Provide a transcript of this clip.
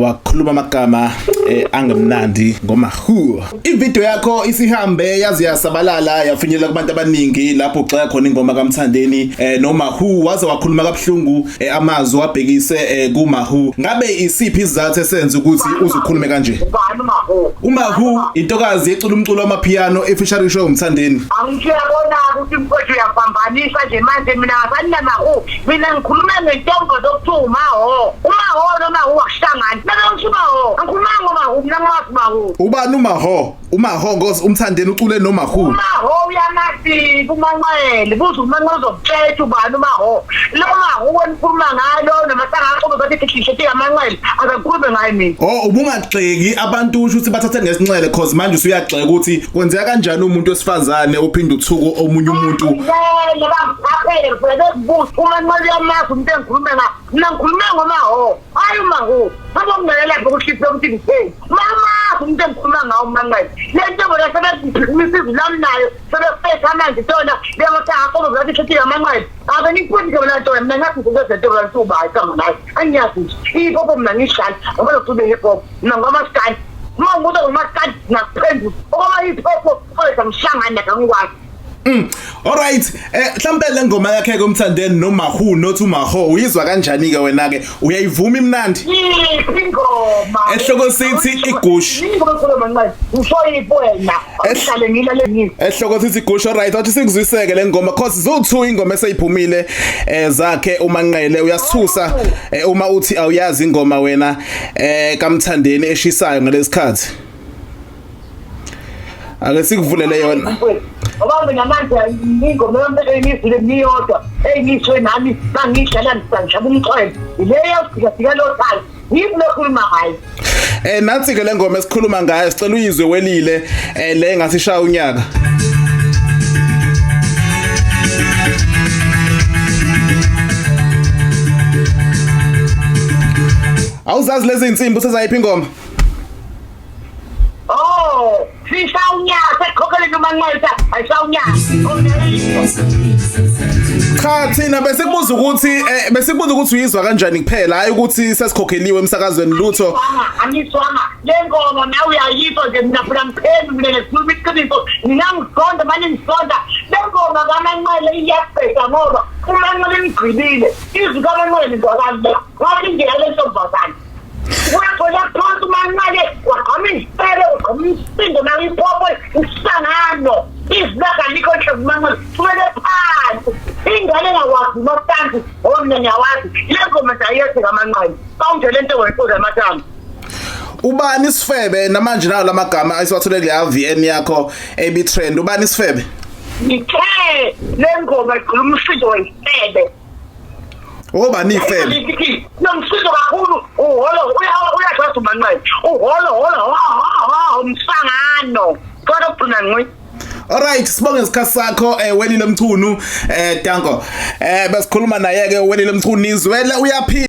Wakhuluma amagama angemnandi ngoMahu. Ivideo yakho isihambe yaze yasabalala yafinyelela kubantu abaningi lapho ugxeka khona ingoma kaMthandeni noMahu, waze wakhuluma kabuhlungu amazwi wabhekise kuMahu. Ngabe isiphi isizathu esenza ukuthi uzukhulume kanje? Ubani uMahu? uMahu intokazi ecula umculo wamapiano efeaturing show uMthandeni. Angiyabona ukuthi mfowethu uyaphambanisa nje manje, mina ngazani namahu. Mina ngikhuluma ngentombo okuthiwa uMaho. UMaho noma uwakuhlangana. Mina ngisho uMaho. Angikhulumanga ngoMahu, mina ngimazi uMahu. Ubani uMaho? uMaho ngoba uMthandeni ucule noMahu. UMaho uyamazi kuManqele. Buza uManqele uzokutshela ubani uMaho. Lo Mahu wenikhuluma ngalo namasanga axoxe bathi t-shirt yaManqele. Akakhulume ngaye mina. Oh, ubungagxeki abantu usho ukuthi bathathe ngesinxele cause manje usuyagxeka ukuthi kwenzeka kanjani umuntu wesifazane uphinde uthuko omunye umuntu. Ngeke bangiphaphele ngifuna bekubuza uManqele uyamazi umuntu engikhulume ngaye. Mina ngikhulume ngoMaho. Hayi uMahu. Ngabongelela lapho kushiphe ukuthi ngitheni. Mama umuntu engikhuluma ngawo uManqele. Le ntombi la sebephumisa izwi lami nayo sebefetha manje tona leyothi akho bathi shithi yaManqele. Ake ngikhulise mina nto mina ngathi ngizokwenza into kanti uba igama nayo. Angiyazi nje. Ihip-hop mina ngishali ngoba lokhu hip hop. Mina ngomaskandi. Uma ngibuza ngomaskandi ngakuphendula. Okoma hip hop kodwa ngihlangana nakho angikwazi. Alright, mhlambe le ngoma yakhe ke uMthandeni noMahu not uMaho uyizwa kanjani ke wena ke? Uyayivuma imnandi? Ingoma. Ehloko sithi igush. Ingoma ekhuluma Manqele. Usho yiphi wena? Angihlale ngilale ngizwe. Ehloko sithi igush, alright, wathi sikuzwiseke le ngoma cause zo2 ingoma eseyiphumile zakhe uManqele uyasithusa uma uthi awuyazi ingoma wena kaMthandeni eshisayo ngalesikhathi. Ake sikuvulele yona. Ngoba mina manje ingoma yami engiyizwile ngiyodwa engiyiswe nami bangidlala ngishaba umxhwele. Ileyo sifika sika lo thando. Yini lokhuluma ngayo? Nansi ke le ngoma esikhuluma ngayo, sicela uyizwe welile le ngathi shaya unyaka. Awuzazi lezi insimbi usezayiphi ingoma? Oh, sisha unyaka sekukhokhele uManqele ayisha unyaka. Cha thina besikubuza ukuthi besikubuza ukuthi uyizwa kanjani kuphela, hayi ukuthi sesikhokheliwe emsakazweni lutho. Angiswanga le ngoma nawe uyayizwa nje, mina phela ngipheli mina ngikhuluma iqiniso, ngingangisonda manje ngisonda le ngoma kaManqele iyabheka ngoba uManqele ngigqibile izwi kaManqele lizwakala la ngathi ngiyale ntombazane. Uyathola phansi uManqele wagqama izipele wagqama umsindo nayipopo isangano izilaka likho nje uManqele kumele phansi ingane engakwazi umastansi ngoba mina ngiyawazi le ngoma nje ayethe kaManqele bawunje le nto wentoza amathambo. Ubani isifebe namanje nawo lamagama ayisiwathole kule VN yakho AB trend, ubani isifebe? Ngithe le ngoma igqula umsindo wesifebe. Obani ifebe? Nomsindo kakhulu uholo uyajwaza uManqele. Uholo holo ha umsangano. Kodwa ugcina ngqi. Alright, sibonge isikhathi sakho Welile Mchunu, danko. Besikhuluma naye ke Welile Mchunu izwele uyaphila.